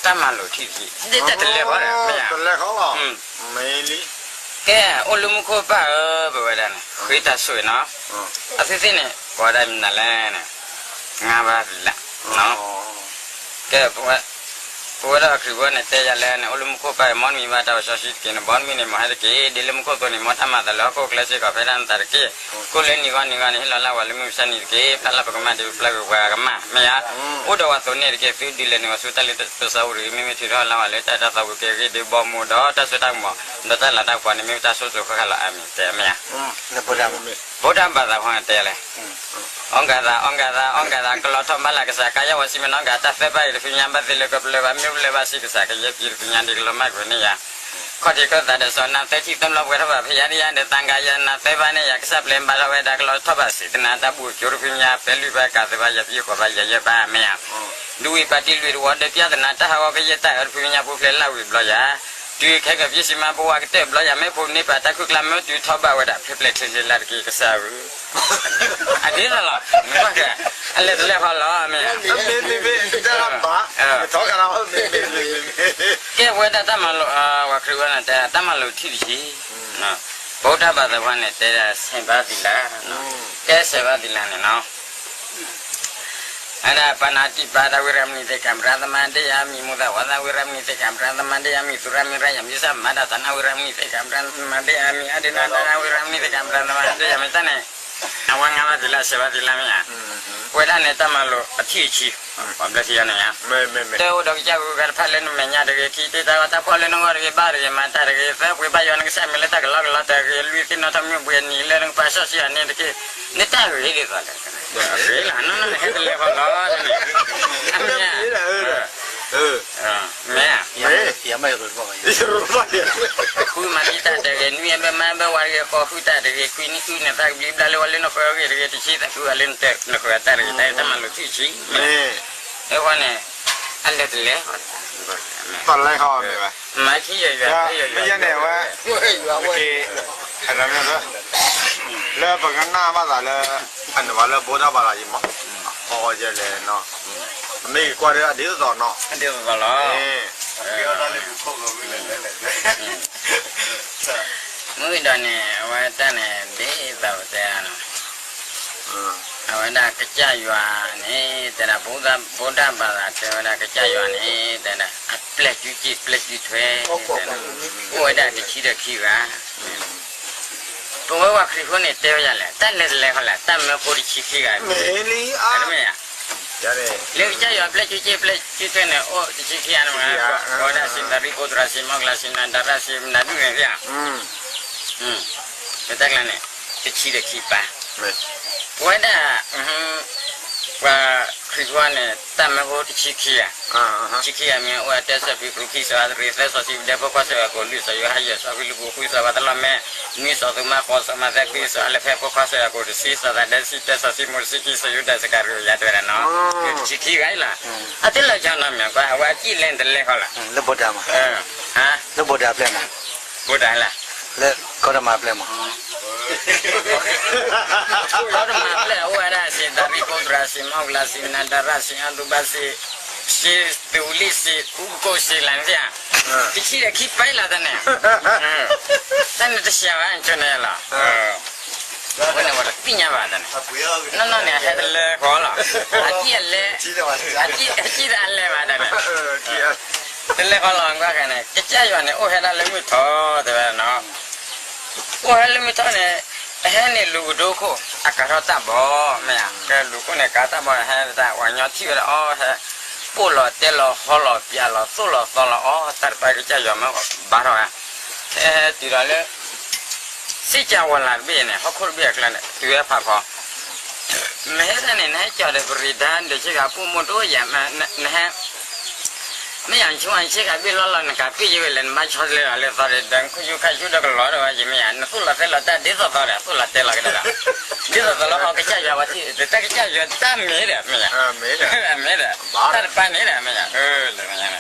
တၢ်မၤလိာ်ထံၣ်တက့ၢ် ဒ်တၢ်တလဲၤဃီဒီး မ့ၢ်ဧါ ကဲ အိၣ်လၢမူခိၣ်ပၢ်ဧၢ ပဝဲဒၣ်န့ၣ် ဃ့တၢ်ဆိၣ်ဂ့ၤနီၤ အသုသ့ၣ်န့ၣ် ကိးဝဲဒၣ်မနုၤလဲၣ်န့ၣ် ငါးပါးသီလ ကဲ ပဝဲဒၣ်ခရံာ်ဖိန့ၣ် တဲယၤလၢန့ၣ် အိၣ်လၢမူခိၣ်ပၢ်အံၤ မ်နမံၤဘၣ်တၢ်အိၣ်စီဆှံတက့ၢ်န့ၣ် ဘီနမံၤန့ၣ် မ်ဟဲတက့ၢ် ဒ်လၢမူခိၣ်သိန့ၣ် မ်တၢ်မၤသးလၢဟီၣ်ခိၣ်ချၢစ့ၢ်ကီး ဖဲဒၣ်နသးတက့ၢ် ကိၣ်လၢနံၤဂီၢ်နံၤဂီၢ်န့ၣ် ဟ့ၣ်လီၤလၢပှၤလၢမုၢ်မဆါနံၤတက့ၢ် ဖျါလၢပကမၣ်ဒ်ပျၢ်ကွံာ်ပှၤကမၣ် မ့ၢ်ဧါ အိၣ်ဒီးပှၤသိးန့ၢ်တက့ၢ် သုဒုးလဲၤနုာ်ပှၤဆူတၢ်လ့ပစီဝံၤတဂ့ၤ မ့မ့ၢ်ထုးထီၣ်လၢပှၤလၢတၢ်အဲၣ်တၢ်သးဝံၤကဲဂ့ၤ ဒုးဘီမုၢ်ဒီးတၢ်စိတၢ်ကမီၤ ဒီးတၢ်လၤတၢ်ကပီၤန့ၣ် မ့ၢ်ပတၢ်ဆိၣ်ဂ့ၤဃၣ်ဃၣ်လီၤ အၤမ့ၣ် တဲမ့ၢ်ဧါ ဗုဒ္ဓဘာသာဖိန့ၣ်တဲလဲၣ် အီၣ်ကၤသး အီၣ်ကၤသး အီၣ်ကၤသး ကလီၤထီၣ်ဘၣ်လၢကစၢ်ကါယဝဲစံးမ့ၢ်နီၢ်ကၤ တၢ်သၢဘၣ်အံၤ တဖုညါဘၣ်သ့လၢကပျၢၤဘၣ် မ့ၢ်ပျၢၤဘၣ်စံးကစၢ်ကယဲၢ်ပံၤတဖုညါဒ်ကလီၤမၢ်ကွံာ်န့ၢ်ယၤ ခီၣ်ထံးခၢၣ်သးဒီးစီၤနါသၢထံၣ်သၢဘျီပှဲၤထီၣ်ဘၣ်ဖဲယၤဒ်ယၤဒီးသံဃာ်ယၤနၤသၢဘၣ်န့ၣ်ယၤ ကစၢ်ပျဲဘါထီၣ်ဝဲဒၣ်ကလီၤထီၣ်ဘၣ်စံးတနၤတၢ်ဘူၣ်ကၠိတဖုညါ ပဲလွံၢ်ဘၣ်ကၤသၢဘၣ်ယၤပံၤဃိးဘၣ်ယၤယဲၢ်ဘၣ်မ့ၢ်ယၤ ဒူဝံၤပာ်တံၢ်လွံၢ်တဝီဒီးပျၢ်သနၤတၢ်ဟးဂီၤကယဲၢ်တၢ်အၢတဖုညါပူၤဖျဲးလၢဝံၤဘျီယၤ တုၤခဲကၢၢ်ပျဲစံးမးပဝးကတၢၢ်ဘျီယၤ မ့ၢ်ဖိန့ၢ်ပာ်တၢ်ခုၣ်ကျါမ့ၢ်တုၤထီၣ်ဘၣ်ဝဲဒၣ်ဖျဲးဖျဲးချ့ချ့လၢတက့ၢ်ကစၢ်ဧၢ အဒ်သိးလီၤ နကွၢ်ကဲ အလဲၤတလဲၤဃီလီၤ မ့ၢ်ဧါ ကဲပဝဲဒၣ်တၢ်မၤလိာ် ပှၤခရံာ်ဝဲန့ၣ်တဲ တၢ်မၤလိာ်ထံၣ်တက့ၢ် ဗုဒ္ဓဘာသာဖိန့ၣ် တဲဒၣ် ဆင်ပါသီလ ကဲ ဆင်ပါသီလန့ၣ်နီၤ အဒၣ်ပၢနၢတံၢ်ပၢတၢ်ဝံရမုၢ်သ့ၣ်ကၣ်ပြၢသမါဒ့ၣ်ယါမံၤ မူသၣ်ဝါသၣ်ဝံရမုၢ်သ့ၣ်ကၣ်ပြၢသမါဒ့ၣ်ယါမံၤ သူရမံၤရယံၤ မံစၢ်မၤတၢ်သနၣ်ဝံရမုၢ်သ့ၣ်ကၣ်ပြၢသမါဒ့ၣ်ယါမံၤ အဒ့ၣ်နၢ်တၢ်ဝံရမုၢ်သ့ၣ်ကၣ်ပြၢသမါဒ့ၣ်ယါမံၤတၢ်န့ၣ် အဝဲငါဘၣ်သ့ၣ်လၢအစဲးဘၣ်သ့ၣ်လၢမ့ၢ်ဧါ, ဝဲဒၣ်န့ၣ်တၢ်မၤလိာ်အထံၣ်အဆံ, ပှၤဘျၢထံအီၤန့ၣ်ဧါ, တအိၣ်ဒီးကစၢ်ဂုၤဂၤတဖၣ်လၢနမဲာ်ညါတဂ့ၤ, ခံတ့တၢ်ဂီၤတၢ်ဖီၣ်လၢနဂီၢ်တဂ့ၤ, ဘၣ်တဂ့ၤ, မၤတၢ်တဂ့ၤ, သၢပှ့ၤဘၣ်ယွၤနကစၢ်မံၤလၢတၢ်ကလီကလီတဂ့ၤ, လွံၢ်သ့ၣ်နီၣ်ထီၣ်မုၢ်ဘှံးနံၤလၢနကပာ်စီဆှံအီၤန့ၣ်တက့ၢ်, နတၢ်ဂ့ၤဒ်သိးလဲၣ်, ဂ့ၤလီၤနီၢ်နီၢ်နဟဲတလဲၤဃီလီၤ, မ့ၢ် မ့ၢ် ဃုမၤသံတၢ်တဂ့ၤ, နွံအဘၢမါဘၢဝၤတဂ့ၤ, ဃီဃုတၢ်တဂ့ၤ, ခွံနွံအုၣ်နသးကဘျံးဘျၣ်လၢဝဲလၢနဃၢၤအဂ့ၢ်တဂ့ၤ, တဆံသးဃုအီၤလၢနဃၢၤအတၢ်တဂ့ၤ, တၢ်တၢ်မၤလိာ်ထံၣ်ဆံ, အဃိန့ၣ် အလဲၤတလဲၤ, တလဲၤဃီမ့ၢ်ဘၣ်, မၤထံယွၤယွၤ, မ့ၢ်ယဲန့ၣ်ဝဲ, က့ၤ လၢပကနၣ်ဘၣ်သးလၢ အန့ၣ်ဝဲလၢ ဗုဒ္ဓဘာသာ ယမီၤ အီယဲလဲၣ်နီၤ, မ့ၢ်ကွၢ်ဒီးအဒ်သိးသိးနီၤ, ဒ်သိးသိးလီၤ, မုၢ်ဒီးန့ၣ် အဝဲတၢ်န့ၣ် ဒ်သိးပတဲနီၤ, အဝဲဒၣ်ကစၢ်ယွၤန့ၣ် တဲဒၣ် ဗုဒ္ဓဘာသာ တဲဝဲဒၣ်ကစၢ်ယွၤန့ၣ် တဲဒၣ် အပျဲၢ်ကူစ့ၣ်ပျဲၢ်ကူထွဲ, အိၣ်ဝဲဒၣ်တဆံဒီးခံဂၤ ပဝဲပှၤခရံာ်ဖိန့ၣ်တဲဝဲဒ်လဲၣ်, တၢ်လဲၤတလဲၤဃီလဲၣ်, တၢ်မၢဖိတဆံခံဂၤ, မ့ၢ်ဧါ, လၢကစၢ်ယွၤပျဲၢ်ကူစ့ၣ်ပျဲၢ်ကူထွဲန့ၣ် အိၣ်တဆံခံဂၤန့ၣ်မ့ၢ်, ပဝဲဒၣ်စံးသရံၣ်ပိၢ်သရၣ် စံးမီၣ်ကလၤ စံးနၤဒါရၣ် စံးနၤဒုၣ်န့ၣ်ဧါ, ပတၢ်ကျါန့ၣ် တဆံဒီးခံပၢ်, ပဝဲဒၣ် ပှၤခရံာ်ဖိန့ၣ် တၢ်မၢဖိတဆံခံဂၤ, တဆံခံဂၤမ့ၢ်အိၣ်ဝဲ တၢ စီၤပ့းတရူး, ခံ စီၤအၤတရ့း, သၢ စီၤစံးပဒဲ, ဖီခွါ စီၤယၤကိာ်, လွံၢ် စီၤယိၤဟၣ်, ယဲၢ် စီၤဖံလံးပူး, ဃု စီၤဘၤသလီမ့ၤ, နွံ စီၤသိၤမါ, ဃိး စီၤမၤသဲ, ခွံ စီၤအၤလဖဲ, ဃိး ခွါ စီၤယၤကိာ်, တဆံ စီၤသးဒဲ, ဆံ တၢ စီၤစံးမိၣ်, တဆံခံ စီၤယူဒၤစကၤရံၤယၤ တဲဝဲဒၣ်နီၤ, တဆံခံဂၤအံၤလီၤ, အတလၢာ်ကီနီတမံၤ, ကွၢ် အဝဲအစံၣ်လဲၤတလဲၤဃီလီၤ, လၢ ဗုဒ္ဓဘာသာ မး, လၢ ဗုဒ္ဓဘာသာ အပျဲၢ်မး, ဗုဒ္ဓဘာသာ လၢ ကီၢ်တမၤအပျဲၢ်မး ကီၢ်တမၤအပျဲၢ် အိၣ်ဝဲဒၣ် စံးသရံၣ်ပိၢ်သရၣ် စံးမီၣ်ကလၤ စံးနၤဒါရၣ် စံးအၤဒူဘါ စံး စံးသူးလံ စံးအူကကိၣ် စံးလၢနသ့ၣ်ဧါ, တဆံဒီးခံပၢ်လီၤတၢ်န့ၣ်, တၢ်န့ၣ်တဆံဘၣ် ဆိန့ၣ်လီၤ, အဝဲန့ၣ်ပှၤတသ့ၣ်ညါဘၣ်တၢ်န့ၣ်, နီၢ်နီၢ်န့ၣ် အဟဲတလၢဃီလီၤ, အစံၣ်အလဲ, အစံၣ်ဒီးအလဲဘၣ်တၢ်န့ၣ် တလဲၤဃီလီၤ ကွၢ်ဃဲန့ၣ် ကစၢ်ယွၤန့ၣ် အိၣ်ဟဲဒၣ်လၢမုၢ်ထီၣ် တဲဝဲနီၤ, အိၣ်ဟဲလၢမုၢ်ထီၣ်န့ၣ်, အဟဲန့ၣ်လူၤကဒိခိၣ် အကၤထီၣ်တၢ်ဘီ, မ့ၢ်ဧါ, ကလူၤခိၣ်န့ၣ် ကၤတၢ်ဘီ ဟဲတၢ် ပှၤကညီထံၣ်ဝဲဒၣ်အီၤ ဟဲ ပိၢ်လီၤတဲလီၤဟီလီၤပၠးလီၤသိၣ်လီၤသီလီၤအီၤ တၢ်တပၢ်ကစၢ်ယွၤမၢဘါထီၣ်ဝဲ, ဟဲတုၤဒီးလၢ စ့ၢ်ကီးဝဲလၢတဘ့ၣ်န့ၣ် ဟီၣ်ခိၣ်တဘ့ၣ်အကျါန့ၣ် တုၤဝဲဖးဖီ မ့ၢ်ဟဲတၢ်န့ၣ် နဟဲကၠီၣ်ဒီးပရံးဒါ ဒုးဆ့ကၤပိၢ်မိၢ်တအိၣ်ယၤ, မ့ၢ်ယဆိကမိၣ်ဆ့ကၤဘ့ၣ်လီၢ်လီၢ် နကးပ့ၢ်ယဝဲလဲၣ် နဘၣ်ဆီတလဲလီၤလၢသီဒီး ဒီးနခိၣ်ယူခါဆူဒီးကလီၤဒီးဝဲယမ့ၢ်ယၤ နသိၣ်လီၤသဲလီၤတၢ်ဒ်သိးသိးဒီး သိၣ်လီၤတဲလီၤကဒါဒီး ဒ်သိးသိးလီၤ ဟီၣ်ကစၢ်ယွၤဝဲထံၣ် တၢ်ကစၢ်ယွၤတၢ်မ့ၢ်ဒီး မ့ၢ်ယၤ မ့ၢ်ဒီး တၢ်တပၢ်န့ၣ်ဒီး မ့ၢ်ယၤ လၢ တုၤလၢ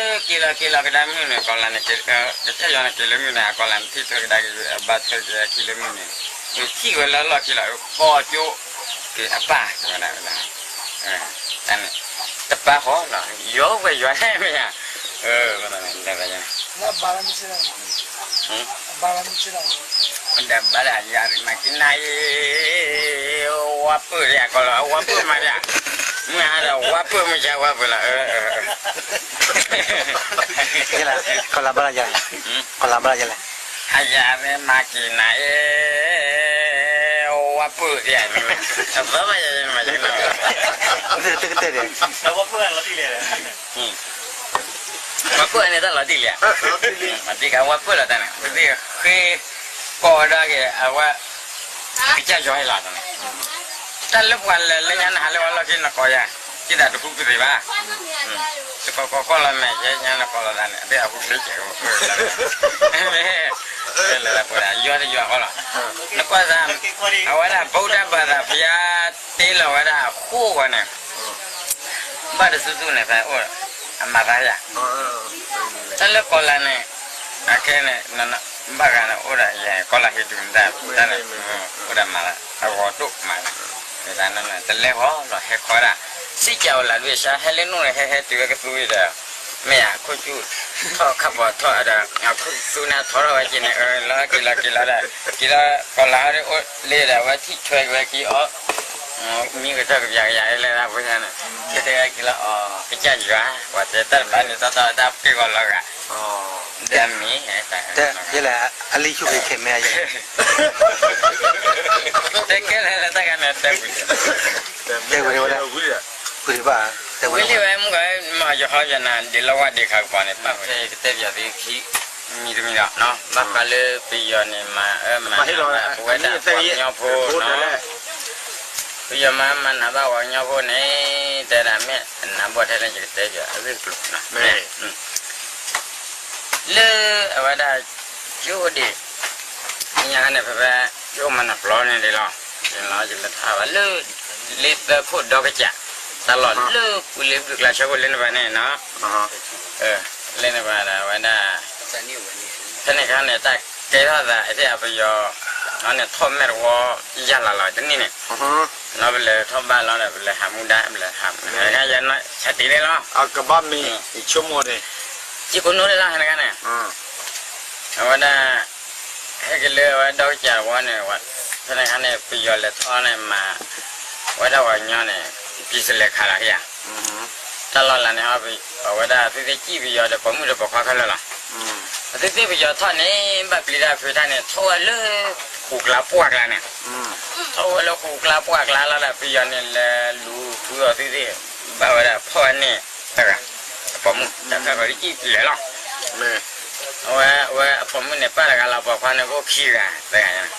က့ၤလီၤက့ၤလီၤကဒါမုၢ်န့ၣ် ကီၤလၤန့ၣ် ကစၢ်ယွၤန့ၣ်က့ၤလၢမုၢ်န့ၣ် အကီၤလၤန့ၣ်ထံၣ်ထွဲကဒါက့ၤ အဘါထွဲက့ၤအခံလၢမုၢ်န့ၣ် ထံၣ်ဝဲလၢလီၢ်ခံလီၤ ဃီကၠိ က့ၤအပၢ်ဝဲဒၣ် တၢ်န့ၣ် တပၢ်ဃီလီၤ ယွၤဝဲယွၤလဲၣ်မ့ၢ်ယၤ လၢ မ့ၢ်ဒီးဘါလၢယၤရံၣ်မၤက့ၤနၤအံၤ ဝါပၢၢ်ယၤကီးလီၤ ဝါပၢၢ်မၤယၤ မုၢ်ဟါဒီးဝါပၢၢ်မုၢ်ဆါဝါပၢၢ်လီၤ ကီးလၤဘါလၢယၤ ကီးလၤဘါလၢယၤလဲၣ် အယၤမ့ၢ်မၤက့ၤနၤအံၤ ဝါပၢၢ်ယၤ အသီဘၣ်ယၤ တကတၢၢ်ဒီး ဝါပၢၢ်န့ၣ်တၢ်လီၤတံၢ်လံဧါ, အဒ့ကဝါပၢၢ်လီၤတၢ်န့ၣ် ပသ့ၣ်ဃ့ကိးဒၣ်က့ၤ အဝဲ ကစၢ်ယွၤဟဲလီၤတၢ်န့ၣ် တၢ်လၢပှၤလဲၤလၢညါနဟးလၢဝဲလီၢ်ခံနကိးယၤ က့ဒၣ်တဟူကသ့ဘၣ်, တကိးကိးကိးလီၤမဲာ် ယဲညါနကိးလီၤသးန့ၣ် အဘ့ၣ်အဟူချ့ကဲး လၢပှၤယွၤတယွၤဃီလီၤ, နကွၢ်သး အဝဲဒၣ် ဗုဒ္ဓဘာသာ ဘုရားတ့လီၤဝဲဒၣ်အဃိဝဲန့ၣ် ဘၣ်တသူသူန့ၣ် ဖဲအိၣ် အမၤသးယၤ တၢ်လၢကီၤလၤန့ၣ် အခဲန့ၣ် ဘၣ်ဂၤန့ၣ် အိၣ်ဒီးယဲ ကီၤလၤဟ့ၣ်ဒုးတၢ်န့ၣ် အိၣ်ဒီးမၤသး အဂီၤဒိၣ်မး တလဲၤဃီလီၤ ဟဲခီဒၣ် စံၣ်ကၢဝဲလၢ်ဒွဲၣ်ဆါ ဟဲလၢနူၢ်န့ၣ် ဟဲဟဲတုၤဝဲကသူအံၤဒီး မ့ၢ်ယၤ ခိၣ်ဆူၣ် ထီၣ်ခးပီၤထီၣ်ဒီး ခိၣ်သူန့ၣ်ထီထီၣ်ဝဲက့ၤန့ၣ် လီၤက့ၤလီၤက့ၤလီၤဒီး က့ၤလီၤ ကီၤလၤအီၤဒ်အိၣ်လ့ဒီး အဝဲထံၣ်ထွဲက့ၤဝဲက့ၤအီၤ မံကထီၣ်ကပျးကယၤလၢတၢ်ဖိညါန့ၣ်, ကတဲကလီၤအီၤ ကစၢ်ယွၤ ပှၤတဲတၢ်တဖၣ်န့ၣ် သီသီတၢ်ပ့ၤဂီၤလီၤဂာ်, ဒ်မ့ၢ် ယဲလဲၣ်အလံၤဆူၣ်က့ၤခဲမဲာ်ယဲ, တဲကဲလၢလၢတၢ်ဂၤန့ၣ်တဲဝံၤ, တဲဝံၤဝဲဒၣ်, ဝံၤဘၣ်, ဝံၤလံဝဲမုၢ်ကီး, မ့ၢ်ယဟီယနၤဒ်လီၤဝါဒ်ခါကပီၤန့ၣ် ပၣ်ဃဲကတဲပၠးသုခံ မံၤတမံၤဒီး, ဘၣ်ဃးလၢပယီၤန့ၣ် မၤအၢမၤနးပဝဲဒၣ်ပှၤကညီဖိနီၤ, ပယီၤမၤအၢမၤနးဘၣ်ပှၤကညီဖိန့ၣ် တဲဒၣ်မ့ၢ်အနးဘီၣ်ထဲန့ၣ် ယကတဲပၠးအဂ့ၢ်ကျိၤနီၤ, လၢအဝဲဒၣ် ကၠိဒံး ညါန့ၣ် ဖဲဖဲ ကၠိမၤနၢၤပျီန့ၣ်ဒ်လီၤ, ယလဲၤထီၣ်ဘၣ်လၢ လ့သၢခိၣ်ဒီကစၢ် တၢ်လီၢ်လၢပူၤလ့ဘုၣ်ကျါဆၢဖိလၢန့ၣ်ဘၣ်န့ၣ်, လၢန့ၣ်ဘၣ်ဒီးအဝဲဒၣ် ဖဲန့ၣ်ခါန့ၣ် တၢ်ကဲထီၣ်သး အသ့ၣ်အပယီၤ န့ၣ်ထီၣ်မဲာ်တဝီ ယၢ်လီၤလီၤတနံၣ်န့ၣ်, လီၤပလဲၤထီၣ်ဘၣ်လီၤဒီး ပလဲၤဟးမူဒါ ပလဲၤဟးမူဒါ ဆါတ့ၢ်န့ၣ်လီၤ, ကဘၣ်မ့ၢ် ဆိကမိၣ်န့ၣ် ယကိးနိလၢလီၤ ဖဲန့ၣ်ခါန့ၣ်, အဝဲဒၣ် ဟဲက့ၤလၢအဝဲဒီကစၢ်တဝီန့ၣ်, ဖဲန့ၣ်ခါန့ၣ် ပယီၤလဲၤထီၣ်န့ၣ်မၤ ဝဲဒၣ်ပှၤကညီန့ၣ် ပံစလဲၤခးလီၤဟ့ဧါ, တၢ်လီၢ်လၢန့ၣ် အဝဲဒၣ်သုသ့ၣ်စံၣ်ပယီၤဒီးပိာ်မုၣ်ဒီးပိာ်ခွါခဲလၢာ်လီၤ, အသုသ့ၣ်ပယီၤထီၣ်န့ၣ် ဘၣ်ပျံၤတၢ်ဖုးတၢ်န့ၣ် ထီၣ်ဝဲလၢ ဃိးကျါပှၢ်ကျါန့ၣ်, ထီၣ်ဝဲလၢဃိးကျါပှၢ်ကျါလီၤဒီး ပယီၤန့ၣ်လဲၤလူၤဃုအီၤသုသ့ၣ်, ဘၣ်ဝဲဒၣ်ဖီၣ်ဝဲန့ၣ် တဂၤ, အပိာ်မုၣ် တၢ်ခၢၣ်ဃီၤလၢစံၣ်ပျဲၤလီၤ, အဝဲ အဝဲအပိာ်မုၣ်န့ၣ်ပာ်တဂၤလီၤ ပိာ်ခွါန့ၣ်အိၣ်ခံဂၤ တဂၤ,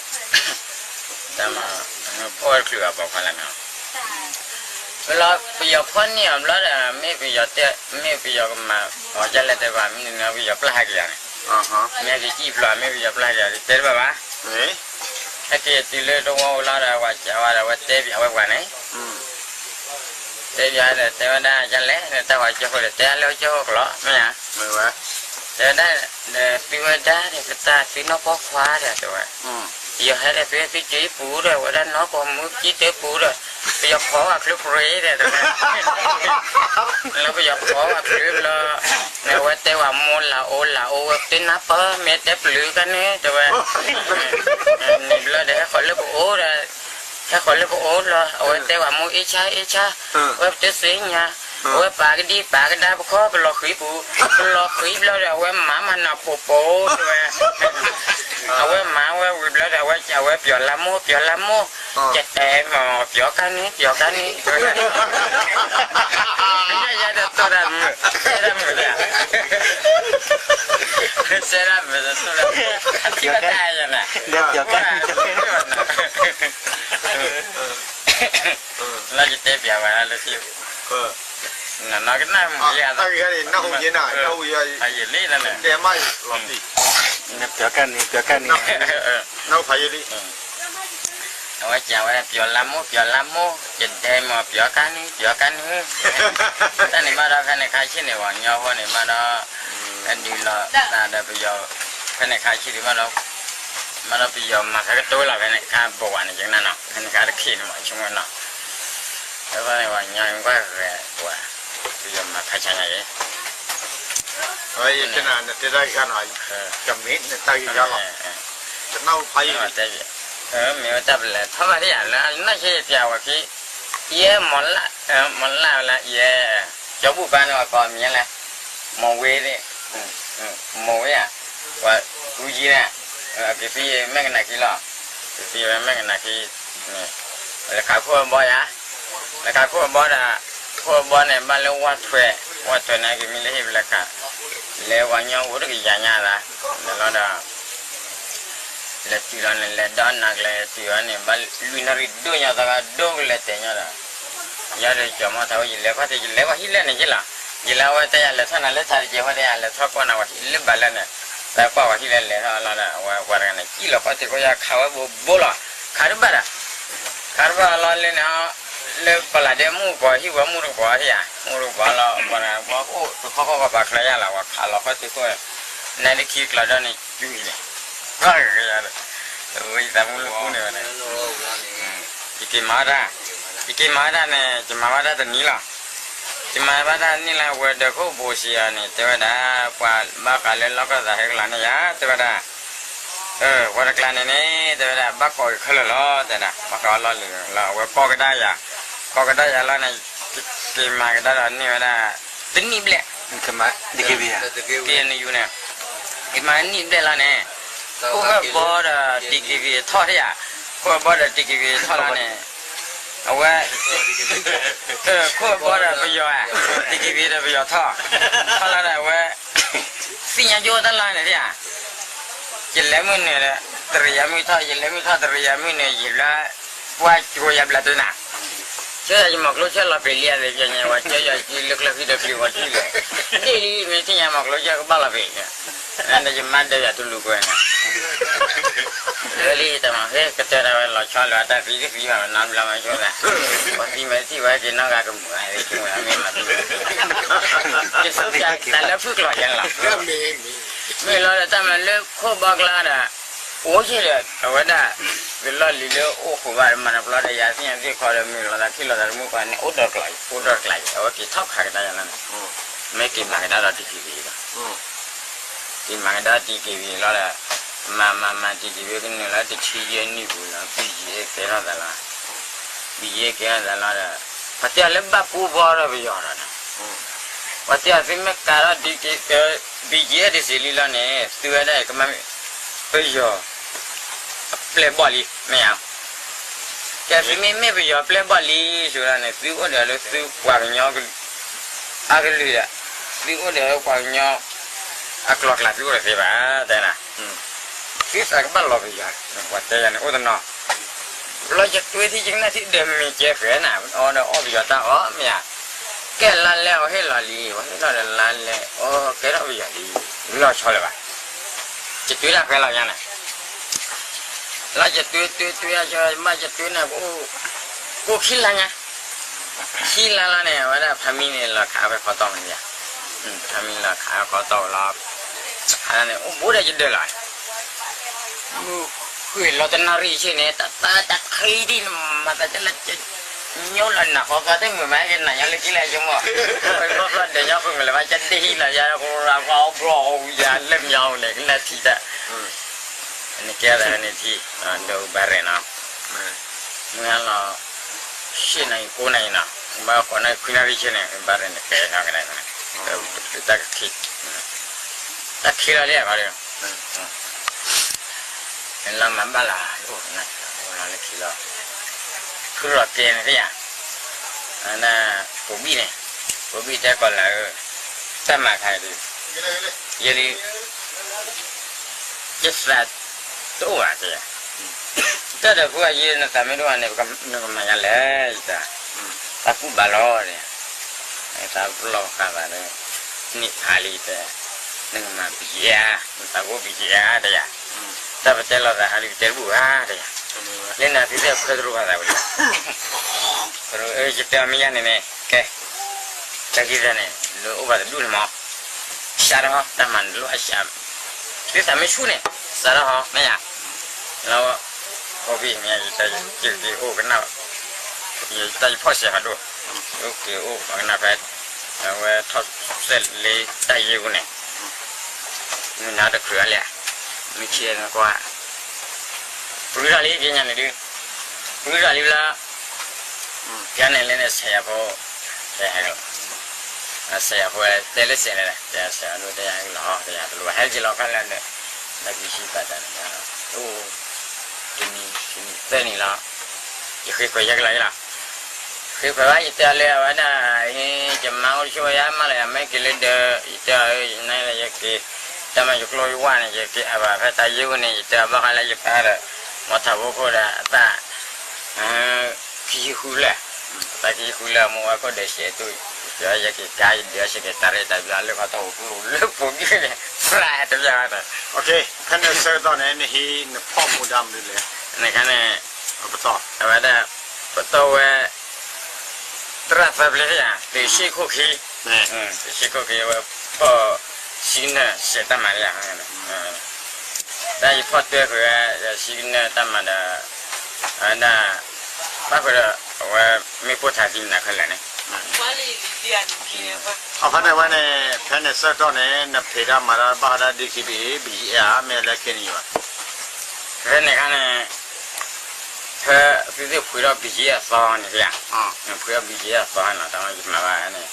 တၢ်မၤ ဖီၣ်ဝဲတချုးဘၣ်ပိာ်ခွါလၢန့ၣ်, လီၤပယီၤဖီၣ်န့ၢ်အီၤဘျီဒီး မ့ၢ်ပယီၤတဲ မ့ၢ်ပယီၤကမၤအီၤဒ်လဲၣ်တဲဘၣ် မ့ၢ်န့ၣ်ပယီၤပျၢ်ဟဲက့ၤယၤန့ၣ်, မ့ၢ်ဟဲက့ၤစံၣ်ဖျိး မ့ၢ်ပယီၤပျၢ်ဟဲက့ၤယၤ တဲတဘၣ်ဘၣ်, ဟဲက့ၤတုၤလၢတဝီဝံၤလီၤဒီး ပှၤစံးဝဲဒီး အဝဲတဲပၠးဝဲပှၤန့ၣ် တဲပၠးဒီး တဲဝဲဒၣ်ဒ်လဲၣ်န့ၣ် တၢ်ဝဲကၠိဃိဒီး တဲလၢကၠိဃိကျိာ် မ့ၢ်ဧါ, တဲဝဲဒၣ်ဒီး သုဝဲဒၣ်ဒီး ပတၢ်သုနီၢ်ပိာ်ခွါဒီး တဲဝဲ, ယဟဲဒီး သုသုက့ၤပူၤဒီး ဝဲဒၣ်နီၢ်ပိာ်မုၣ်ကံၢ်တၢပူၤဒီး ပယီၤဖီၣ်ဝဲချုးပရ့ဒီး တဲဝဲ, လၢပယီၤဖီၣ်ဝဲချုးဘျီ န့ၣ် အဝဲတဲဝဲမိၢ်လၢအိၣ်လၢအိၣ်ဝဲ ပတနၢ်ပၢၢ် မ့ၢ်တဲပျုၤကန့ၣ် တဲဝဲ, န့ၣ်ဘျီဒီး ဟဲဃီၤလၢပအိၣ်ဒီး ဟဲဃီၤလၢပအိၣ်လီၤ အဝဲတဲဝဲမိၢ်အ့ၣ်ဆါအ့ၣ်ဆါ ဝဲပတသ့ၣ်ညါ, အဝဲပာ်ကဒံပာ်ကဒါပခီၣ် ပလီၤဃံပူၤ, ပလီၤဃံဘျီဒီး အဝဲမၤမၤနၢၤဖိပိၤ တဲဝဲ, အဝဲမၤဝဲဝံၤဘျီဒီး အဝဲပၠီၤလါမိၢ် ပၠီၤလါမိၢ်, ကတဲမၤ ပၠီၤကါန့ၣ် ပၠီၤကါန့ၣ် တဲဝဲ, ယဲယဲဒီးတိၢ်တၢ်မုာ် တဲတၢ်မုာ်ဒၣ် တဲတၢ်မုာ် ထံၣ်ဘၣ်တၢ်ယဲန့ၣ် ပၠီၤကါန့ၣ် လၢယတဲပၠးဝဲဒၣ်လၢခံ, နကနၣ်မုာ်ယဲ, တၢ်ဂ့ၢ်န့ၣ် နၢ်ဟူယဲနၤ, နၢ်ဟူယဲ, ယလံနၤန့ၣ်, တဲမးလီၤတံၢ်, နပၠီၤကါန့ၣ် ပၠီၤကါန့ၣ်, နၢ်ဟူဖးယံာ်လံ, အဝဲစံးဝဲ ပၠီၤလါမိၢ် ပၠီၤလါမိၢ်, ယဒဲမၤ ပၠီၤကါန့ၣ် ပၠီၤကါန့ၣ်, တၢ်န့ၣ်ဘၣ်ဒီးဖဲန့ၣ်ခါဆံန့ၣ် ပှၤကညီဖိန့ၣ်ဘၣ်ဒီး အဒုးလီၤသးဒီးပယီၤ, ဖဲန့ၣ်ခါဆံဒုးဘၣ်ဒီး မၤဒီးပယီၤမၤခါကတိၤလီၤ ဖဲန့ၣ်ခါဘိးဝဲန့ၣ် ယကနၣ်နီၤ ဖဲန့ၣ်ခါတခ့ၣ်န့ၣ်မး ဆိကမိၣ်နီၤ, ဖဲန့ၣ်ပှၤကညီကွၢ်ဂဲၤပှၤ, ပယီၤမၤခါဆါညါအံၤ, နတဲတၢ်ဂ့ၢ်နီၤ, ကမ့ၢ်နတၢ်ဂ့ၢ်လီၤ, တနၢ်ဟူဖးယံာ်, မ့ၢ်ဝဲတၢ်ပလဲၤထီၣ်ဘၣ်ဒ်ယၤလၢ နီၢ်ဆံးပၠးဝဲခံ, ယဲ မီၤလၢ်ဝဲလၢယဲ, ကၠီဘူၣ်ပၢ်န့ၣ် ပှၤကိးမံၤလဲၣ်, မီၤဝ့, မီၤဝ့ဧါ, ပှၤဃုယံၤန့ၣ်, ကသံမဲာ်ကနၣ်ခံလီၤ, ကသံဝဲမဲာ်ကနၣ်ခံ, လဲၤခးခိၣ်အဘီယၤ, လဲၤခးခိၣ်အဘီဒီး, ခိၣ်အဘီန့ၣ် ဘၣ်လၢဝၢ်ထွဲ, ဝၢ်ထွဲန့ၣ် ကမံၤလၢဟံၣ်ပလဲၤခး, လဲၤပှၤကညီအိၣ်တကယၤညါသး, လဲၤလီၤဒီး လဲၤတုၤလီၤန့ၣ် လဲၤဒီးနၤကလဲၤတုၤလီၤန့ၣ် ဘၣ်လွံၢ်နၣ်ရံၣ်ဒိၣ်ညါသးဂၤဒိၣ်ကလဲၤတဲာ်ညါဒီး, ယၤဒီးကၠီၤမီၢ်ထးဝဲ ယလဲၤခီၣ်ထံး ယလဲၤဝဲဟံၣ်လဲၣ်န့ၣ်ယ့လီၤ, ယလဲၤဝဲတဲယၤလဲၤထီၣ်နၤလၢထးတကဲးဝဲဒီး ယလဲၤထီၣ်ကွၢ်နၤဝဲဟံၣ်လၢဘၣ်လဲၣ်န့ၣ်, တၢ်ကွၢ်ဝဲဟံၣ်လဲၣ်လဲၤထီၣ်လီၤဒီး အဝဲပှၤတဂၤန့ၣ် စံၣ်လီၤခီၣ်ထံးခိၣ်ယါခးဝဲဘိးဘိလီၤ, ခးတဘၣ်ဒီး ခးတဘၣ်လီၤလၢန့ၣ်, လၢပလးဒဲမူကပီၤ ဟံၣ်ဝဲမူတကပီၤဟံၣ်ဧါ, မူတကပီၤလီၤ ပှၤတဂၤပှၤအိၣ်တခီခီၣ်ခီၣ်ပာ်ချၢယါလီၤ ပှၤခးလီၤခီၣ်ထံးခိၣ်, နါဒ့ခံကျီဒီန့ၣ် ယူၤန့ၣ်, ဘၣ်ဂ့ၤယၤဒီး, ဝဲယသးမူလၢပူၤန့ၣ်ဝဲန့ၣ်, ယက့ၤမၤဝဲဒၣ်, ယက့ၤမၤဝဲဒၣ်န့ၣ် ယမၤဝဲဒၣ်တနံၤလီၤ, ယမၤဝဲဒၣ်တနံၤလီၤ ဝဲၤဒၢးခိၣ်ဘိးစံးအီၤန့ၣ် တဲဝဲဒၣ်, ပှၤဘၣ်ဃးလၢလီၢ်ခၢၣ်သးဟဲကလီၤန့ၢ်ယၤ တဲဝဲဒၣ်, ပှၤတကျါန့ၣ်န့ၣ် တဲဝဲဒၣ် ဘၣ်ကိးက့ၤခဲလၢာ်လီၤ တဲဒၣ် ဘၣ်ကိးလီၢ်လံၤလီၤ အဝဲကိးကဒါယၤ, ကိးကဒါယၤလီၤန့ၣ် က့ၤမၤကဒါဒီးန့ၢ်ဝဲဒၣ် တနံၣ်ဘျဲၣ်, က့ၤမၤနံၣ်ဘျဲၣ်လီၤန့ၣ် ခိၣ်ဖၢၣ်ဘီဒီး DKBA ထီၣ်တယၤ, ခိၣ်ဖၢၣ်ဘီဒီး DKBA ထီၣ်လီၤန့ၣ် အဝဲ ခိၣ်ဖၢၣ်ဘီဒီးပယီၤဧါ, DKBA ဒီးပယီၤထီၣ်, ထီၣ်လီၤဒီးအဝဲ သ့ၣ်ညါကၠိတၢ်လီၢ်န့ၣ်ဧါ, ယလဲၤမုၢ်နုာ်ဒီး တရံးယၤမုၢ်ထီၣ်, ယလဲၤမုၢ်ထီၣ်တရံးယၤမုၢ်နုာ် ယဘျါ ပှၤကိးယၤဘျးတနၤ, ဆၢယၤယမီၤကျိဆၢလီၤပျံၤလံယၤသ့ၣ်ပညါ ပှၤကၢယီၤကံလၢကျၢၤဃံဒီးပျံၤဝဲကံလဲၣ်, ဒ်လံမ့ၢ်သ့ၣ်ညါမီၤကျိဆၢကဘၣ်လီၤပျံၤ, ဒီးယမါဒၢးယၤတလူၤကွဲၤန့ၣ် လၢလံတမၤဖဲကတၢၢ်ဒၣ်ဝဲလီၤဆီလၢအတၢ်သံတသံဘၣ် နဘျါမၤဆိသး, ပှၤသံမ့ၢ်သံဝဲက့ၤနီၢ်ဂၤကမုာ်ဝဲ ကမုာ်ဝဲမ့ၢ်မၤသံ, ကစၢ်တၢ်လၢဖုၣ်ကျိၤယဲလီၤ, မ့ၢ်လီၤဒီးတၢ်မၤလၢခိၣ်ဘီကျါဒီး အိၣ်က့ၤဒီး အဝဲဒၣ် ကလီၢ်လံၤလၢအိၣ်ဃုာ်ဘၣ်မၤတပျီဒီးယၤသ့ၣ်ညါသ့ၣ်ခီဒီးမုၢ်လီၤသးခံလီၤသးတမုၢ်ပှၤန့ၣ် အိၣ်ဒီးကျိၤ အိၣ်ဒီးကျါအံၤ အဝဲက့ၤထီၣ်ခးကဒါယၤလီၤန့ၣ်, မ့ၢ်က့ၤမၤကဒါဒီး DKBA လီၤ က့ၤမၤကဒါ DKBA လီၤဒီး မၤမၤမၤ DKBA ကနုာ်လီၤတဆံယဲၢ်နံၣ်ပူၤလီၤ ဘံယ့ကဲထီၣ်သးလီၤ, ဘံယ့ကဲထီၣ်သးလီၤဒီး ပှၤတဲအီၤလၢဘၣ်ပူဘီဒီးပယီၤဒီး ပှၤတဲအီၤသုမ့ၢ်ကးထီၣ် ဘံယ့တစံးလံလီၤန့ၣ် သုဝဲဒၣ်အံၤကမၤ ပယီၤ အပျဲၢ်ဘီၣ်လံ မ့ၢ်ဧါ, ကဲသုမ့ၢ်မ့ၢ်ပယီၤပျဲၢ်ဘီၣ်လံ ဆိလီၤန့ၣ် သုအိၣ်ဒီးလၢသုပှၤကညီ အကလုာ်ဒီး သုအိၣ်ဒီးပှၤကညီ အကျိၤအကျဲသုအိၣ်တသ့ဘၣ် တဲနၤ, သုသးကဘၣ်လီၤပယီၤ ပှၤတဲယၤန့ၣ် အိၣ်တနီၤ, ဘျီယတွ့ထံယကနၣ်ထံဒီးမ့ၢ်ကဲဃဲနၤ အီဒီးအီၣ်ပယီၤတၢ်အီၣ်မ့ၢ်ဧါ, ကဲလါလဲအီၤဟ့ၣ်လီၤလံ ပှၤဟ့ၣ်လီၤဒီးလါလဲအီၣ်ကဲထီၣ်ပယီၤလံ, လီၤဆီလၢၤဘၣ်, ယတွ့တၢ်ဖဲလီၤညါန့ၣ် လၢယတွ့တွ့တွ့အဆၢ မ့ၢ်ယတွ့န့ၣ် ကအိၣ်ခံလါညါ, ခံလါလီၤန့ၣ် အဝဲဒၣ်ဖးမံန့ၣ် လီၤခးဖဲခီတီၢ်မ့ၢ်ဧါ, ဖးမံလီၤခးဖဲခီတီၢ်လီၤ, ခးန့ၣ် အိၣ်ဘူးဒီးယဒၢးလီၤ, မုၢ်ဃ့ၢ်လီၤတနၣ်ရံၣ်ဆ့န့ၣ် တၢ်တၢ်တၢ်ချံဒ်န့ၣ် မၤသးကလၢ ညိလီၤနၢ်ဃီသီတမုာ်မး ကနၣ်ညီလၢခံလၢယမိၢ်, ဖျီဖျီဒီးညီဃုမုာ်လၢၤဘၣ် ကဒ့ဟံးလီၤယၤ ဃိရၤဃီအီဘျီအီယၤလၢမညီန့ၣ် ကနၣ်ထံတၢ်, နကဲသးန့ၣ်ထံ, ဒီးဘၣ်ရဲၣ်နီၤ, မုၢ်ဟါလီၤ ရှ့ၣ်နၤအံၤကိးနၤအံၤနီၤ, ဘၣ်ဃိးနၤခွံနၣ်ရံၣ်ဆ့န့ၣ် ဘၣ်ရဲၣ်န့ၣ် ကဲထီၣ်ကဒါန့ၣ်, တၢ်ကခ့, တၢ်ခံလီၤလံအခီဒီး လီၤမၤဘၣ်လၢ အိၣ်လၢခံလီၤ, ဖုရီၣ်ကဲန့ၣ်သ့ၣ်ယၤ, ကိးဘံၣ်န့ၣ်, ကိးဘံၣ်တဲကီးလၢ တၢ်မၤခါအံၤဒုး, ယဲလံ, ယသးတအိၣ်ဘၣ်တဲယၤ, တၢ်ဒီးဖုအယဲနသးမ့ၢ်တအိၣ်ဘၣ်န့ၣ် နကမၤယၤလဲၣ် ယတၢ်, တၢ်ကူၣ်ဘၣ်လီၤန့ၣ်, တၢ်ပလီၢ်ဃာ်သးလၢ န့ၢ်ဖးလံတဲ, နကမၤဘံယဲဧါ, နသးအိၣ်ဘံယဲဧါတဲယၤ, တၢ်ပတဲလီၤသးဟးလံ ပတဲတဘူၣ်ဘၣ်တဲယၤ, လၢနသုသ့ၣ်ခွဲးတရူးဘၣ်သးဝဲလံ, ယတဲအီၤမ့ၢ်ယၤန့ၣ်န့ၣ် ကဲ, တၢ်ခံသၢန့ၣ် လၢအိၣ်ဘၣ်တဒူၣ်န့ၣ်မး, စးထီၣ်တၢ်မၤနလိၣ်အစး, သုသးမ့ၢ်ဆူၣ်န့ၣ် စးထီၣ်ဟီမ့ၢ်ယၤ, လၢ ဟီၣ်ဖံၣ်မ့ၢ်ယၤ ယတၢ်ယက့ၤအိၣ်ကနၣ်, ယတၢ်ယဖီၣ်စဲးဖးဒိၣ်, ယက့ၤအိၣ်ပှၤကနၣ်ဖဲ, အဝဲထီၣ်စဲးလ့တၢ်ယ့ၢ်ပူၤန့ၣ်, မုၢ်နၤတချုးအါလဲၣ်, မုၢ်ဆ့နကွၢ်, ပှၤတၢ်လံပညါန့ၣ်ဒုး, ပှၤတၢ်လံဘျီ ယၤန့ၣ်လဲၤန့ၣ် ဆဲးယၤဖိ, တဲဟဲကလီၤ, ဆဲးယၤဖိတဲလၢစဲးလဲၣ်, တဲဆဲးယၤဒိၣ်တဲယၤဟဲကလီၤ, တဲယၤတလိၣ်ဟဲက့ၤလီၤခါလၢ, လၢပဆံဘၣ်တၢ်န့ၣ်, အိၣ်, တနံၤ, တနံၤသၢနံၤလီၤ, ယဃ့ခွဲးယဲကလီၤယလီၤ, ဃ့ခွဲးဘၣ် ယတဲအီၤလၢအဝဲဒၣ်, ယမါအိၣ်တဆိၣ်ယါမးလီၤ ယမ့ၢ်က့ၤလၢဒၢး ယတဲအီၤ, ယနလၢယက့ၤ, တၢ်မၤယကျိယဝါန့ၣ် ယက့ၤအဘၣ်ဖဲတၢ်ယိၣ်န့ၣ် ယတဲအီၤဘၣ်ဃးလၢယပၢ်ဒီး, မီၤထးဖိခိၣ်ဒီးအသၣ် ခံဆံဃုလၢာ်, တၢ်ခံဆံဃုလၢာ် မိၢ်ဝဲခိၣ်ဒီးရှဲးတူၢ်, ယက့ၤကါယဒုးဆ့က့ၤတၢ်ရဲၣ်တၢ်ကျါလၢခီတီၢ်ပူၤလၢပိာ်မုၣ်န့ၣ်, ဖရၣ်တပျၢ်ဘၣ်န့ၣ်, ဖဲန့ၣ်ဆၢကတီၢ်န့ၣ် နဟံးနဖီၣ်မူဒါမနုၤလဲၣ်, နခါန့ၣ်, အဝဲဒၣ်, ပတီၢ်ဝဲ သရၣ်သၢပျ့ၢ်ယၤ, သုးဆ့ၣ်ခိၣ်ခံ, သုးဆ့ၣ်ခိၣ်ခံ အဝဲဖီၣ် စံကနၢၣ်စဲးတၢ်မၤလၢယၤ, တၢ်ယဖီၣ်တွဲဃုာ်ဝဲ စံကနၢၣ်တၢ်မၤဒီး, အဝဲဒၣ်, ဘၣ်ဃုာ်ဒီး, အဝဲမ့ၢ်ပိၢ်ထးသံနၤခဲလၢာ်န့ၣ်, အဖဲန့ၣ်ဝဲန့ၣ် ဖဲန့ၣ်ဆၢကတီၢ်န့ၣ် နဖံးတၢ်မၤတၢ်ဘၣ်ဃးဒီး DKBA, BGF မ့ၢ်လၢခံန့ၣ်ယဘၣ် ဖဲန့ၣ်အခါန့ၣ်, ဖဲသုသ့ၣ်ဖှံထီၣ် ဘံၣ်က့အသီန့ၣ်ဧါ, ဖှံထီၣ် ဘံၣ်က့အသီနီၤ တၢ်မၤယမၤဘၣ်န့ၣ်,